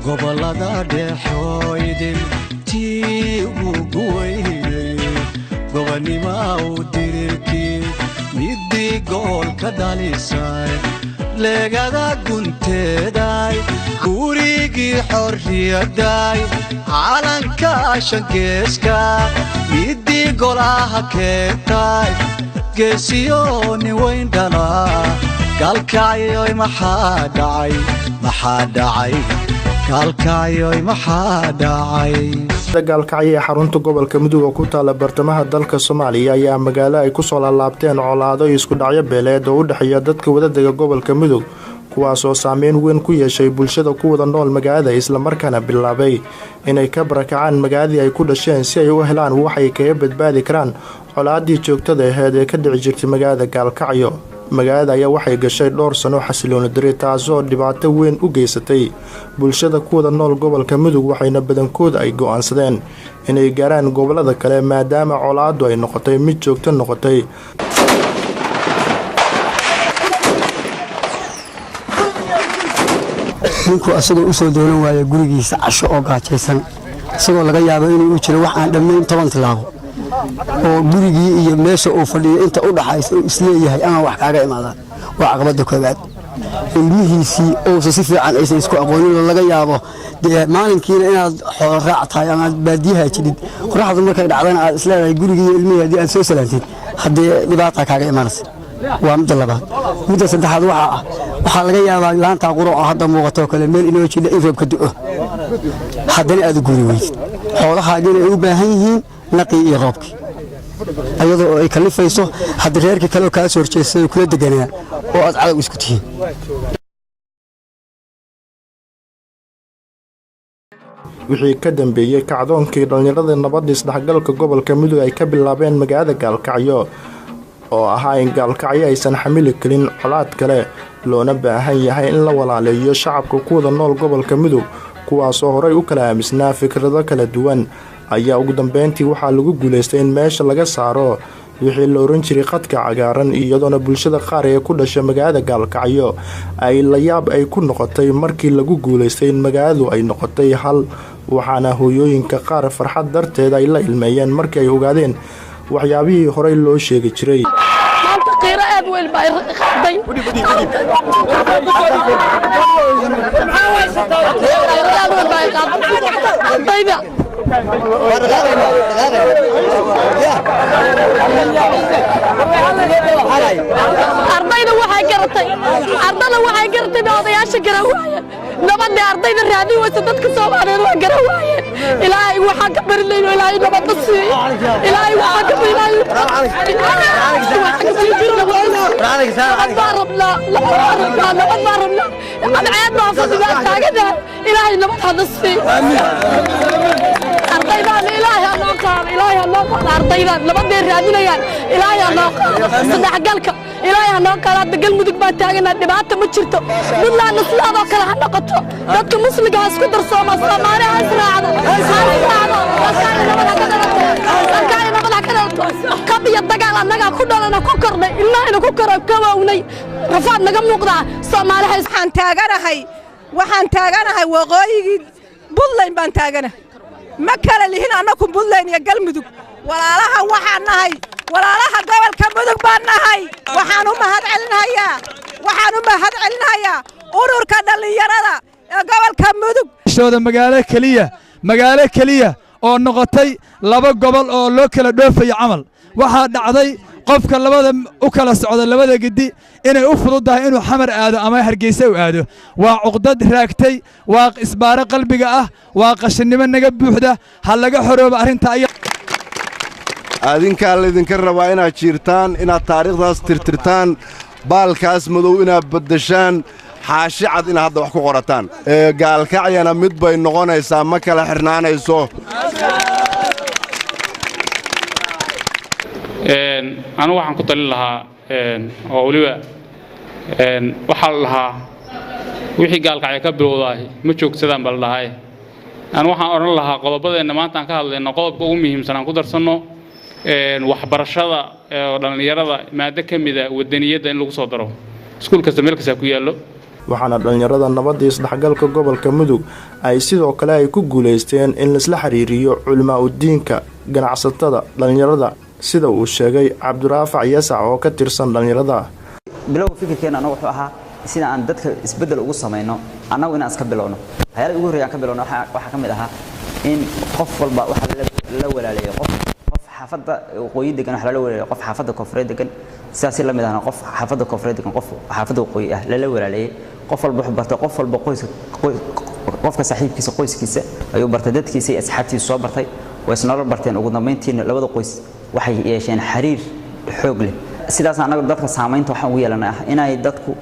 Gobolada dhexooydin tii ugu weynay, gobonima u dirirkii, midii goolka dhalisay, leegada gunteeday, gurigii xorriyaday, calanka shangeeska, midii golaha keentay, geesiyooni weyn dhalaa. Gaalkacyoy maxaa dhacay? Maxaa dhacay? Gaalkacyoy maxaa dhacay? Gaalkacyo ee xarunta gobolka Mudug oo ku taala bartamaha dalka Soomaaliya ayaa magaalo ay kusoo laalaabteen colaado iyo isku dhacyo beeleed oo u dhexeeya dadka wadadega gobolka Mudug, kuwaasoo saameyn weyn ku yeeshay bulshada ku wada nool magaalada, islamarkaana bilaabay inay ka barakacaan magaaladii ay ku dhasheen si ay u helaan waxay kaga badbaadi karaan colaadii joogtada aheyd ee ka dhici jirtay magaalada Gaalkacyo. Magaalada ayaa waxay gashay dhowr sano xasilooni dari, taasoo dhibaato weyn u geysatay bulshada ku wada nool gobolka Mudug, waxayna badankooda ay go-aansadeen inay gaaraan gobolada kale maadaama colaadu ay noqotay mid joogto noqotay. Ninku asagoo usoo doonan waaya gurigiisa casho oo gaajaysan, isagoo laga yaabo inuu u jiro wax aan dhammayn 10 tilaabo oo gurigii iyo meesha uu fadhiyo inta u dhaxaysa, uu isleeyahay ama wax kaaga imaadaan, waa caqabadda koowaad. Ilmihiisii uusa si fiican aysan isku aqoonin oo laga yaabo dee maalinkiina inaad xoolo raac tahay ama aad baadiyaha jidhid, qoraxdu markay dhacdana aad isleedahay gurigii iyo ilmihii haddii aad soo salaantid, haddee dhibaata kaaga imaanaysa. Waa midda labaad. Midda saddexaad waxaa ah, waxaa laga yaabaa laantaa quro oo hadda muuqatoo kale meel inoo jidha in roob ka du'o, haddana aad u guuri weydid, xoolahaagiina ay u baahan yihiin naqii iyo roobkii, ayadoo oo ay kalifayso hadda reerkii kaleoo kaa soo horjeestay kula deganaa oo aad cadow isku tihiin. Wixii ka dambeeyey kacdoonkii dhallinyarada nabadda isdhexgalka gobolka Mudug ay ka bilaabeen magaalada Gaalkacyo oo ahaa in Gaalkacyo aysan xamili karin colaad kale, loona baahan yahay in la walaaleeyo shacabka ku wada nool gobolka Mudug, kuwaasoo horey u kala aamisnaa fikrado kala duwan, ayaa ugu dambeyntii waxaa lagu guuleystay in meesha laga saaro wixii la oran jiray khadka cagaaran, iyadoona bulshada qaar ee ku dhasha magaalada Gaalkacyo ay layaab ay ku noqotay markii lagu guuleystay in magaaladu ay noqotay hal, waxaana hooyooyinka qaar farxad darteed ay la ilmeeyeen markii ay ogaadeen waxyaabihii horey loo sheegi jiray. Maanta qiiro aad weyn baa qaaday. Qiiro aad weyn baa qaaday ardayda. Ardayda waxay garatay, ardada waxay garatay ba odayaasha garan waayeen. Nabadda ardayda raadin waysa, dadka Soomaaliyeed waa garan waayeen. Ilaahay waxaan ka barinayno Ilaahay nabadda siiyo. Ilaahay waxaan ka ilaahay nabad baan rabnaa, nabad baan rabnaa, nabad baan rabnaa. Cadceed baan fadhidaa taaganahay. Ilaahay nabad hana siiyo ardaydaana. Ilaahay ha noo qaado, Ilaahay ha noo qaado ardaydan nabaday raadinayaan. Ilaahay ha noo qaado saddexgalka, Ilaahay ha noo qaado. Hadda Galmudug baan taaganaa, dhibaata ma jirto. Puntlandna sidaadoo kale ha noqoto. Dadka Muslimka ha isku darsooma, Soomaali ha israacdo, ha israacdo. Dalkaana nabad ha ka dhalato, dalkaana nabad ha ka dhalato. Qab iyo dagaal annagaa ku dhalana, ku kornay, ilmahayna ku koro, ka waawnay, rafaad naga muuqdaa. Soomaali ha Waxaan taaganahay, waxaan taaganahay waqooyigii Buntland baan taaganahay. Ma kala lihin annaku Buntland iyo Galmudug, walaalaha waxaan nahay, walaalaha gobolka Mudug baan nahay. Waxaan u mahad celinayaa, waxaan u mahad celinayaa ururka dhallinyarada ee gobolka Mudug. Shooda magaalo keliya, magaalo keliya oo noqotay laba gobol oo loo kala dhoofayo camal. Waxaa dhacday qofka labada u kala socda labada gedi inay u fududahay inuu Xamar aado ama Hargeysa u aado. Waa cuqdad raagtay, waa isbaaro qalbiga ah, waa qashinnimo naga buuxda. Ha laga xoroobo arrinta. Adinkaa laydinka rabaa inaad jiirtaan, inaad taariikhdaas tirtirtaan, baalkaas madow inaad baddashaan, xaashi cad inaad hadda wax ku qorataan. Gaalkacyana mid bay noqonaysaa, ma kala xirnaanayso. Anigu waxaan ku talin lahaa oo weliba waxaa la dhahaa wixii Gaalkacyo ka bilowdaay ma joogsadaan baa la dhahay. Anigu waxaan odhan lahaa qodobadeenna maanta aan ka hadlayno, qodobka ugu muhiimsan aan ku darsanno waxbarashada oo dhallinyarada maado ka mida wadaniyadda in lagu soo daro iskuul kasta, meel kasta ku yaallo. Waxaana dhallinyarada nabadda isdhexgalka gobolka Mudug ay sidoo kale ay ku guuleysteen in laisla xiriiriyo culimaa udiinka, ganacsatada, dhallinyarada, sida uu sheegay Cabdiraafac Yasac oo ka tirsan dhallinyarada. Bilowga fikirkeena anagu wuxuu ahaa sida aan dadka isbeddel ugu samayno annagu inaan iska bilowno. Waxyaalaha ugu horreeya aan ka bilowno waxaa ka mid ahaa in qof walba waxa la walaaleeyo qof xaafadda waqooyi degan, waxa lala walaaleeyo qof xaafadda koonfureed degan. Sidaasi la mid ahna qof xaafadda koonfureed degan qof xaafadda waqooyi ah lala walaaleeyay. Qof walba wuxuu bartay qof walba qoyska, qofka saaxiibkiisa, qoyskiisa ayuu bartay, dadkiisa iyo asxaabtiisa soo bartay, way isnolol barteen. Ugu dambeyntiina labada qoys waxay yeesheen xiriir xoog leh. Sidaas annaga dadka saamaynta waxaan ugu yeelanay ah inay dadku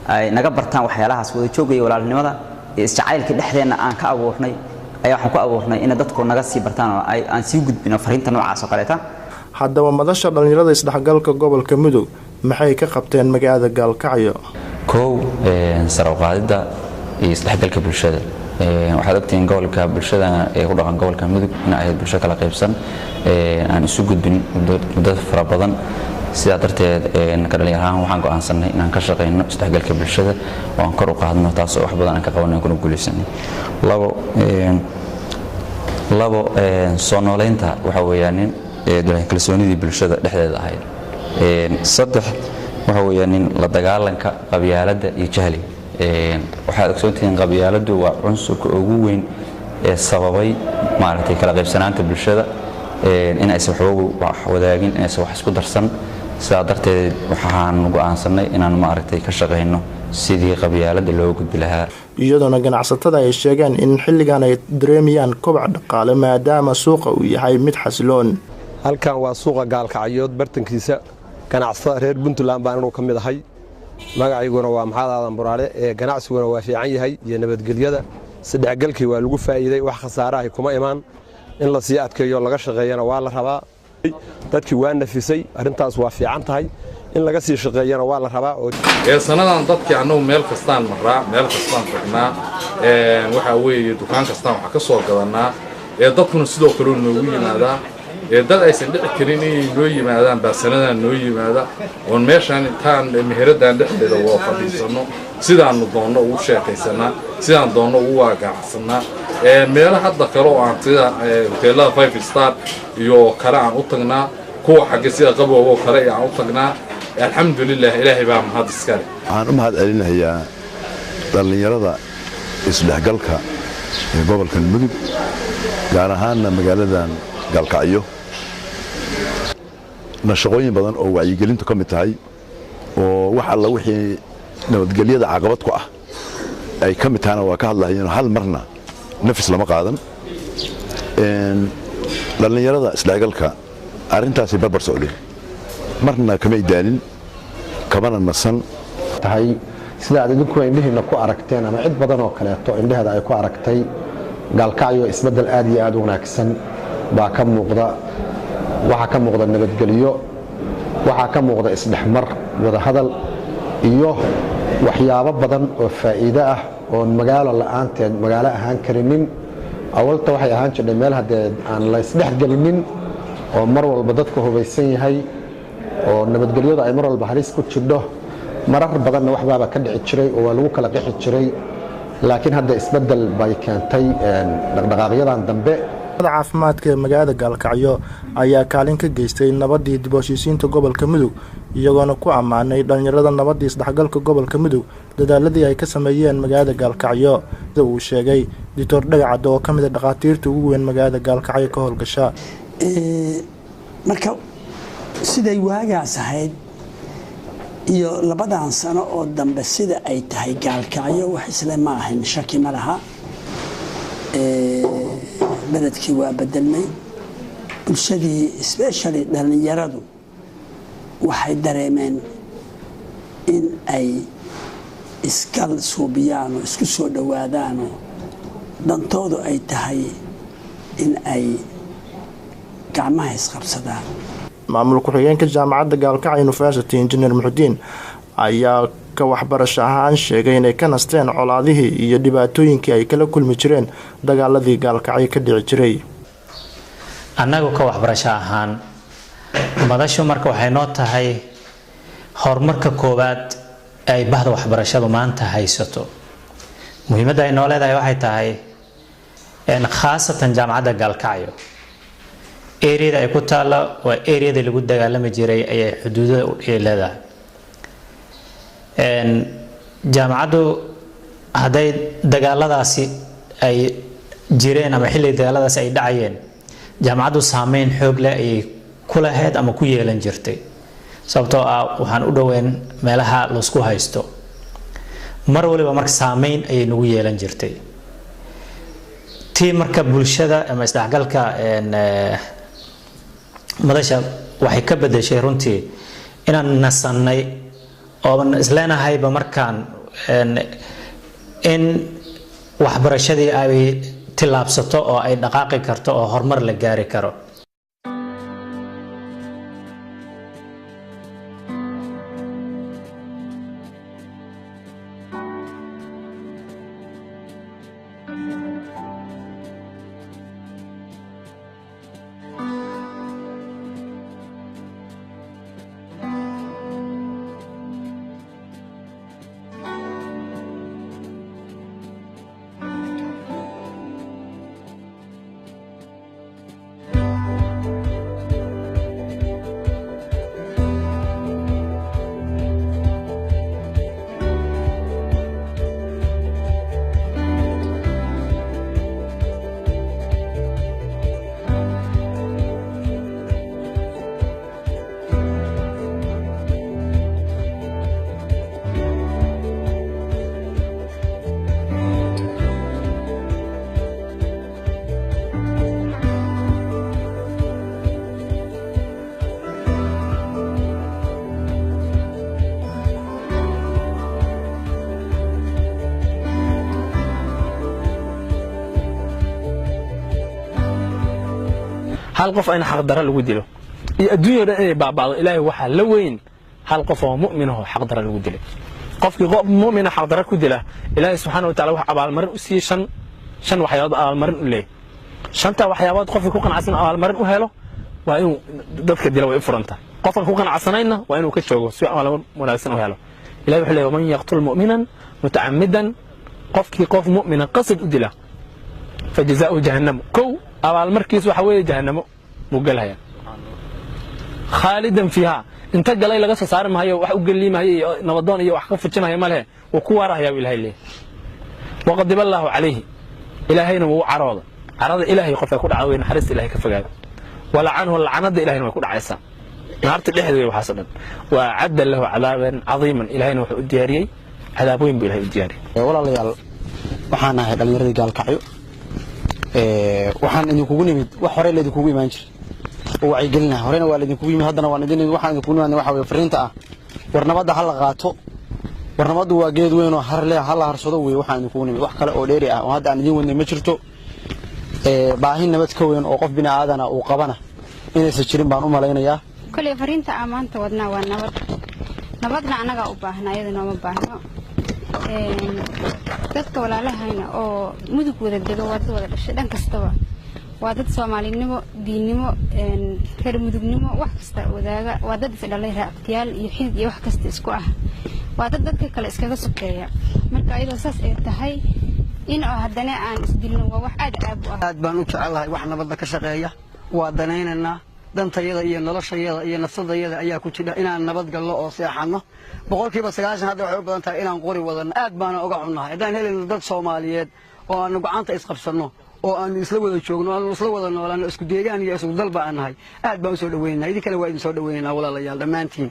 ay naga bartaan waxyaalahaas wada joogga iyo walaalnimada iyo isjacaylka dhexdeenna aan ka abuurnay ayaa waxaan ku abuurnay inay dadku naga sii bartaan oo aan sii gudbino fariinta noocaas oo kaleeta. Haddaba madasha dhallinyarada isdhexgalka gobolka Mudug maxay ka qabteen magaalada Gaalkacyo? Kow, sare u qaadidda iyo isdhexgalka bulshada. Waxaad ogtihiin gobolka bulshada ee ku dhaqan gobolka Mudug in ay ahayd bulsho kala qaybsan, aan isu gudbin muddo fara badan. Sidaa darteed ka dhalinyar ahaan waxaan go'aansanay inaan ka shaqeyno isdhexgalka bulshada oo aan kor u qaadno, taas oo wax badan aan ka qabanay aan kuna guuleysanay. Labo, soo nooleynta waxa weeyaan kalsoonidii bulshada dhexdeeda ahayd. Saddex, waxa weeyaan nin la dagaalanka qabyaaladda iyo jahliga. Waxaad ogsoontihiin qabyaaladdu waa cunsurka ugu weyn ee sababay maaragtay kala qaybsanaanta bulshada, in aysan waxba wax wadaagin, in aysan wax isku darsan. Sidaa darteed waxaan go'aansanay inaan maaragtay ka shaqeyno sidii qabyaaladda looga gudbi lahaa. Iyadoona ganacsatada ay sheegeen in xilligan ay dareemayaan kobac dhaqaale maadaama suuqa uu yahay mid xasiloon. Halkan waa suuqa Gaalkacyood bartankiisa. Ganacsatada reer Puntland baan inuu ka mid ahay. Magacayguna waa Maxaad Aadan Buraale. Ee ganacsiguna waa fiican yahay iyo nabadgelyada isdhexgalkii waa lagu faa'iiday, wax khasaarahay kuma imaan. In la sii adkeeyo laga shaqeeyana waa la rabaa. Dadkii waa nafisay, arrintaas waa fiican tahay, in laga sii shaqeeyana waa la rabaa. Ee sannadan dadkii annagu meel kastaan marraa, meel kastaan tagnaa, waxaa weeye dukaan kastaan wax ka soo gadannaa. Ee dadkuna sidoo kale noogu yimaadaa. Ee dad aysan dhici karin inay noo yimaadaan baa sanadan noo yimaada, oon meeshaan intaan meheraddan dhexdeeda waa fadhiisanno, sidaannu doonno ugu sheekaysannaa, sidaan doonno ugu waagaacsanaa. Meelo hadda kale oo aan sida hoteelada Five Star iyo kale aan u tagnaa, kuwa xagga sida Qaboob oo kale aan u tagnaa. Alxamdulilah, Ilaahay baa mahad iskale. Waxaan u mahad celinayaa dhallinyarada isdhexgalka ee gobolkan Mudug, gaar ahaanna magaaladan Gaalkacyo, nashaqooyin badan oo wacyigelintu ka mid tahay oo wax alla wixii nabadgelyada caqabad ku ah ay ka mid tahana waa ka hadlahayeen. Hal marna nafis lama qaadan. Dhallinyarada isdhexgalka arrintaasay barbar socdeen, marna kamay daalin kamana nasan. Tahay sida aad idinku indhihiinna ku aragteen ama cid badan oo kaleeto indheheeda ay ku aragtay, Gaalkacyo isbeddel aad iyo aad u wanaagsan baa ka muuqda. Waxaa ka muuqda nabadgelyo, waxaa ka muuqda isdhexmar, wadahadal iyo waxyaabo badan oo faa'iido ah oon magaalo la'aanteed magaalo ahaan karinin. Awalta waxay ahaan jirdhay meel haddee aan la isdhexgelinin oo mar walba dadku hubaysan yahay oo nabadgelyadu ay mar walba halis ku jidho. Marar badanna waxbaaba ka dhici jiray oo waa lagu kala qixi jiray, laakiin hadda isbeddel bay keentay dhaqdhaqaaqyadan dambe. Caafimaadka ee magaalada Gaalkacyo ayaa kaalin ka geystay nabadii dib u heshiisiinta gobolka Mudug, iyagoona ku ammaanay dhallinyarada nabadii isdhexgalka gobolka Mudug dadaaladii ay ka sameeyeen magaalada Gaalkacyo, sida uu sheegay Doctor Dhagacad oo ka mid a dhakhaatiirta ugu weyn magaalada Gaalkacyo ka howlgasha. Marka siday waagaas ahayd iyo labadan sano oo dambe sida ay tahay Gaalkacyo wax isle ma ahayn, shaki ma laha. Beledkii waa bedelmay, bulshadii, especially dhallinyaradu, waxay dareemeen in ay iskal suubiyaan oo isku soo dhowaadaanoo dantoodu ay tahay in ay gacmaha isqabsadaan. Maamul ku-xigeenka jaamacadda Gaalkacyo University, Injineer Muxudiin, ayaa ka waxbarasho ahaan sheegay inay ka nasteen colaadihii iyo dhibaatooyinkii ay kala kulmi jireen dagaaladii Gaalkacyo ka dhici jiray. Annagu ka waxbarasho ahaan madashu marka waxay noo tahay horumarka koowaad Ay bahda waxbarashadu maanta haysato muhiimadda ay noo leedahay waxay tahay, khaasatan jaamacadda Gaalkacyo areada ay ku taalla waa areadii lagu dagaalami jiray ayay xuduudada u leedahay. Jaamacaddu hadday dagaaladaasi ay jireen ama xilli dagaaladaasi ay dhacayeen, jaamacaddu saameyn xoog leh ayay ku lahayd ama ku yeelan jirtay, sababtoo ah waxaan u dhoweyn meelaha laisku haysto mar waliba. Marka saameyn ayay nagu yeelan jirtay tii. Marka bulshada ama isdhexgalka madasha waxay ka bedeshay runtii inaan nasannay ooban isleenahayba markaan in waxbarashadii ay tillaabsato oo ay dhaqaaqi karto oo horumar la gaari karo. Hal qof in xaqdara lagu dilo iyo adduunya dhan inay baaba'do, Ilaahay waxaa la weyn hal qof oo mu'min ahoo xaqdara lagu dilay. Qofkii qof mu'mina xaqdara ku dila, Ilaahay subxaana wa taala wax abaalmarin u siiyey shan waxyaabood abaalmarin u leeyahy. Shanta waxyaabood qofkii ku qanacsan abaalmarin u helo waa inuu dadka dila way u furanta. Qofkan ku qanacsanayna waa inuu ka joogo si abaalmarin wanaagsan u helo. Ilahay wuxuu leeyahy: waman yaqtul mu'minan mutacamidan, qofkii qof mu'mina qasad u dila, fajazaa'uhu jahannamu, kow abaalmarkiisu waxa weeye jahannamo buu gelhayaa, khaalidan fiiha, inta galay laga soo saari maayo, wax u geli maayo iyo nabadoon iyo wax ka fujinaya ma lehe, wuu ku waarahayaa buu Ilahay leeyahay. Waqadiba Allaahu calayhi, Ilaahayna wuu u carooda, carada Ilaahay qofka ku dhacda way naxariista Ilahay ka fogaado, walacanhu, lacanada Ilahayna way ku dhacaysaa naarta dhexdeeda. Waxaasoo dhan waa cadda lahu cadaaban cadiiman, Ilahayna wuxuu u diyaariyey cadaab weyn buu Ilahay u diyaariyey. Walaalayaal, waxaan ahay dhallinyaradii Gaalkacyo. Waxaan idinkugu nimid wax hore laydinkugu imaan jiray oo wacyigelinaha. Horena waa laydinkugu yimid, haddana waan idin nimid. Waxaan idinkugu nimid waxa weye fariinta ah: war nabadda ha la qaato, war nabaddu waa geed weyn oo har leh, ha la harsado weye. Waxaan idinkugu nimid wax kale oo dheeri ah oo hadda aan idiin wadnay ma jirto. Baahi nabad ka weyn oo qof bini aadana uu qabana inaysan jirin baan u malaynayaa. Koley fariinta aan maanta wadnaa waa nabad. Nabadna annagaa u baahna, ayada nooma baahno. Dadka walaalahayna oo Mudug wada dego waa dad wada dhashay, dhan kastaba waa dad Soomaalinimo, diinnimo, reer Mudugnimo, wax kasta wadaaga. Waa dad isdhalay, raactiyaal iyo xidid iyo wax kasta isku ah. Waa dad dadka kale iskaga sokeeya. Marka ayadoo saas ay tahay in oo haddana aan isdilno waa wax aad caab u ah. Aad baan u jecelahay wax nabadda ka shaqeeya, waa danaynaynaa. Dantayada iyo noloshayada iyo nafsadayada ayaa ku jidha inaan nabad galno oo seexanno. 90% hadda waxay u badan tahay inaan qori wadanno. Aad baana uga xunnahay. Haddaan helayno dad Soomaaliyeed oo aanu gacanta isqabsanno oo aanu isla wada joogno, aanu isla wada noolaano, isku deegaan iyo isku dalba aan nahay, aad baan u soo dhaweynaa. Idinkana waa idin soo dhaweynaynaa walaalayaal dhammaantiin.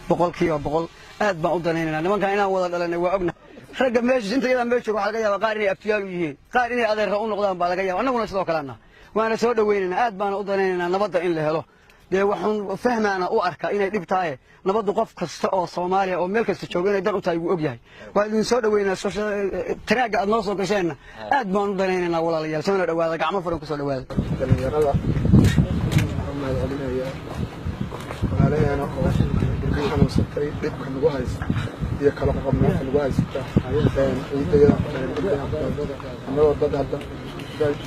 100% aad baan u danaynaynaa nimankan inaan wada dhalanay, waa ognahay. Ragga meesha inta yadaa meesha jooga waxaa laga yaabaa qaar inay abtiyaal u yihiin, qaar inay adeerra u noqdaan baa laga yaaba. Annaguna sidoo kale annaha waana soo dhaweynaynaa, aad baana u danaynaynaa nabadda in la helo. Dee waxuun fahmaana u arka inay dhib tahay nabaddu. Qof kasta oo Soomaaliya oo meel kasta jooga inay dan u tahay wuu og yahay. Waa idin soo dhaweynaa taraagga aad noo soo gasheenna, aad baan u danaynaynaa walaalayaal. Soona dhawaada, gacmo furan kusoo dhawaada. Dhalinyarada waxaan mahadcelinayaa, walaalaheena oo ku xanuunsatay dhibka nagu haysta iyo kala qoqobnaanta nagu haysata ciidayada, annagoo dad hadda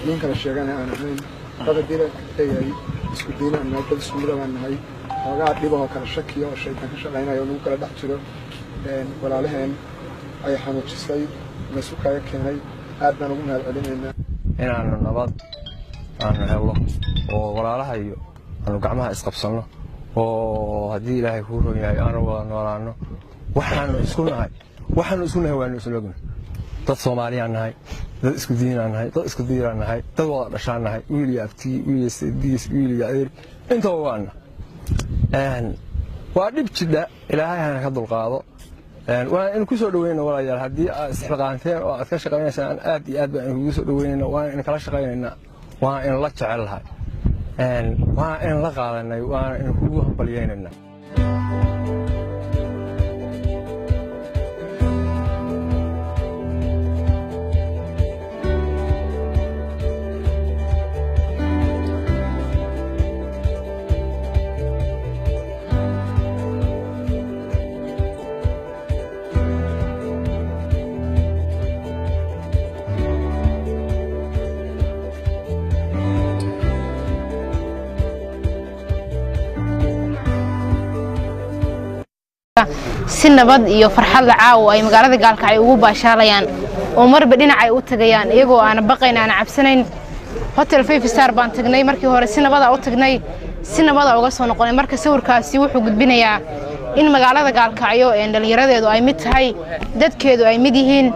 diin kala sheeganaya aan ahayn, dad haddii la leeyahay isku diin aan nahay, dad isku midab aan nahay, xoogaa dhibahoo kala shakiya oo shaytaan ka shaqaynayo oo nagu kala dhex jiro. Walaalaheen ay xanuujisay masukaaga keenay, aad baan ugu mahad celinaynaa. Inaanu nabad aanu helno oo walaalaha iyo aanu gacmaha isqabsanno oo haddii Ilaahay kuu ron yahay aanu wada noolaanno. Waxaanu isku nahay, waxaanu isku nahay waanu isla ognahay. Dad Soomaaliyaan nahay, dad isku diinaan nahay, dad isku diiraan nahay, dad wada dhashaan nahay, wiil iyo abtigii, wiil iyo seedigiis, wiil iyo adeer, intaba waana. Waa dhib jidha, Ilaahay hana ka dulqaado. Waan in ku soo dhaweyna walaalayaal, haddii aad isxilqaanteen oo aad ka shaqaynaysaan, aad iyo aad baan idinkugu soo dhaweynayna. Waan in kala shaqaynaynaa, waan in la jecel lahay, waan in la qaadanay, waana in kugu hambalyaynaynaa. Si nabad iyo farxad la caawo ay magaalada Gaalkacyo ugu baashaalayaan oo marba dhinac ay u tagayaan iyagoo aan baqayn, aan cabsanayn. Hotel Five Star baan tagnay markii hore, si nabada u tagnay, si nabada uga soo noqonay. Marka sawirkaasi wuxuu gudbinayaa in magaalada Gaalkacyo ee dhalinyaradeedu ay mid tahay, dadkeedu ay mid yihiin,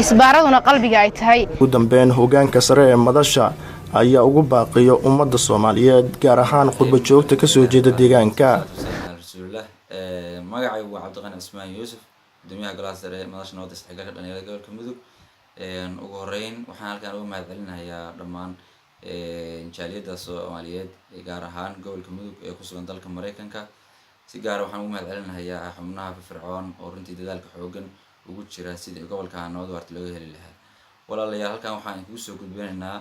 isbaaraduna qalbiga ay tahay. Ugu dambeyn, hogaanka sare ee madasha ayaa ugu baaqiyo ummadda Soomaaliyeed, gaar ahaan qurba joogta kasoo jeeda deegaanka. Rasuulillah, magacaygu waa Cabdiqani Cismaan Yuusuf, gudoomiyaha golaha sare ee Madasha Nabadda Isdhexgalka Dhalinyarada gobolka Mudug. Ugu horeyn waxaan halkan uga mahad celinayaa dhammaan jaaliyadda Soomaaliyeed, gaar ahaan gobolka Mudug ee kusugan dalka Mareykanka. Si gaara waxaan ugu mahad celinayaa xubnaha firfircoon oo runtii dadaalka xoogan ugu jira sidii gobolka nabad waarta looga heli lahaa. Walaalayaal, halkan waxaan idinkugu soo gudbinaynaa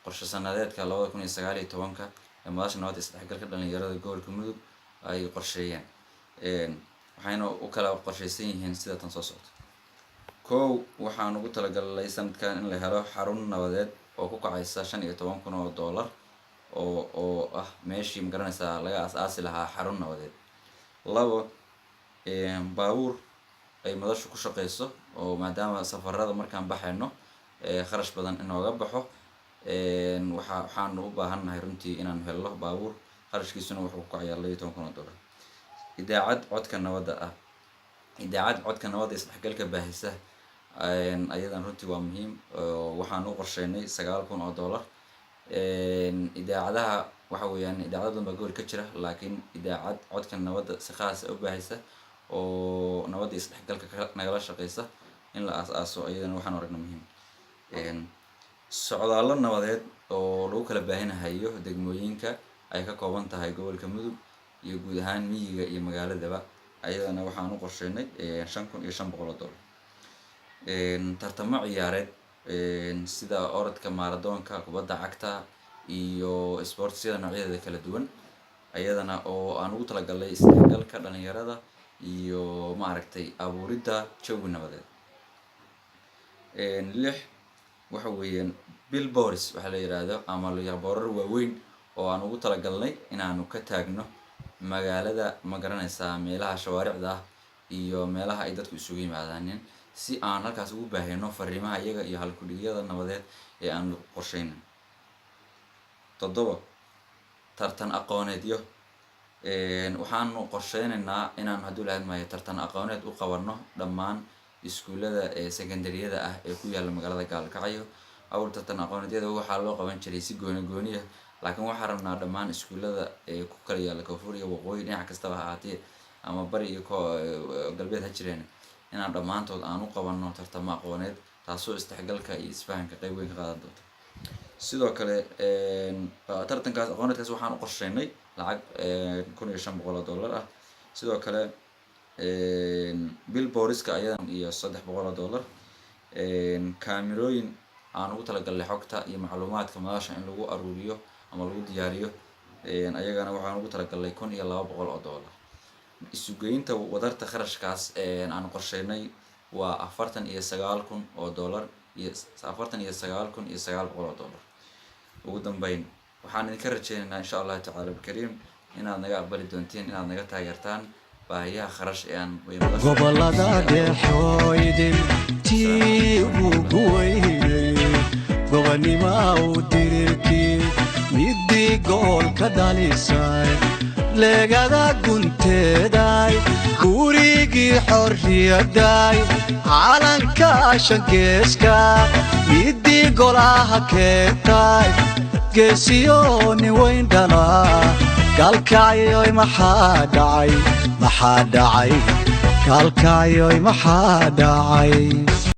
qorshe sanadeedka 2019-ka ee Madasha Nabadda Isdhexgalka Dhalinyarada gobolka Mudug ay qorsheeyeen, waxayna u kala qorsheysan yihiin sida tan soo socota. Kow, waxaan ugu talagalnay sanadkan in la helo xarun nabadeed oo ku kacaysa 15,000 oo dollar oo ah meeshii, magaranaysaa, laga aas-aasi lahaa xarun nabadeed. Labo, baabuur ay madashu ku shaqeyso oo maadaama safarada markaan baxayno kharash badan inooga baxo, waxaanu u baahannahay runtii inaanu helno baabuur, kharashkiisuna wuxuu ku kacayaa 12,000 oo dollar. Idaacad codka nabadda ah, idaacad codka nabadda isdhexgalka baahisa, ayadan runtii waa muhiim. Waxaan u qorsheynay 9,000 oo dollar. Idaacadaha waxa weeyaan idaacado badan baa gobol ka jira, laakiin idaacad codka nabadda si khaas ah u baahisa oo nabadda isdhexgalka nagala shaqeysa in la aas-aaso, ayadana waxaan aragna muhiim. Socdaallo nabadeed oo lagu kala baahinahayo degmooyinka ay ka kooban tahay gobolka Mudug iyo guud ahaan miyiga iyo magaaladaba, ayadana waxaan u qorsheynay 5,500 oo dollar. Tartamo ciyaareed sida orodka maaradoonka, kubadda cagta iyo sportsiyada noocyadeeda kala duwan, ayadana oo aan ugu talagalnay isdhexgalka dhalinyarada iyo, maaragtay, abuuridda jawi nabadeed. Lix, waxa weeyaan billboards waxaa la yiraahdo ama boorar waaweyn oo aan ugu talagalnay inaanu ka taagno magaalada, ma garanaysaa, meelaha shawaaricda ah iyo meelaha ay dadku isugu yimaadaanin, si aan halkaas ugu baahino fariimaha iyaga iyo halkudhigyada nabadeed ee aanu qorsheyno. Toddoba, tartan aqooneedyo. Waxaanu qorsheynaynaa inaanu, hadduu lahayd maayo, tartan aqooneed u qabanno dhammaan iskuullada ee secondaryada ah ee ku yaalla magaalada Gaalkacyo. Awal tartan aqooneedyada waxaa loo qaban jiray si gooni gooni ah, laakiin waxaan rabnaa dhammaan iskuullada ee ku kala yaalla koonfur iyo waqooyi, dhinac kastaba ha ahaatee, ama bari iyo galbeed ha jireen, inaan dhammaantood aan u qabanno tartamo aqooneed, taasoo isdhexgalka iyo isfahanka qayb weyn ka qaadan doonta. Sidoo kale tartankaas aqooneedkaas waxaan u qorsheynay lacag 1,500 oo dollar ah. Sidoo kale billboardska ayadan iyo 300 oo dollar. Kaamirooyin aan ugu talagalnay xogta iyo macluumaadka madasha in lagu aruuriyo ama lagu diyaariyo, ayagana waxaan ugu talagalnay 1,200 oo dollar. Isugeynta wadarta kharashkaas aan qorsheynay waa 49,000 oo dollar iyo 49,900 oo dollar. Ugu dambeyn, waxaan idinka rajeynaynaa, insha Allahu tacaala alkariim, inaad naga aqbali doontiin inaad naga taageertaan. Baahiyaha kharash ee aan Gobolada dhexooydin tii ugu weynay, gobonimo u dirirkii, midii goolka dhalisay, leegada gunteeday, gurigii xorriyaday, calanka shangeeska, midii golaha keentay, geesiyooni weyn dhalaa. Gaalkacyoy maxaa dhacay? Maxaa dhacay? Gaalkacyoy maxaa dhacay?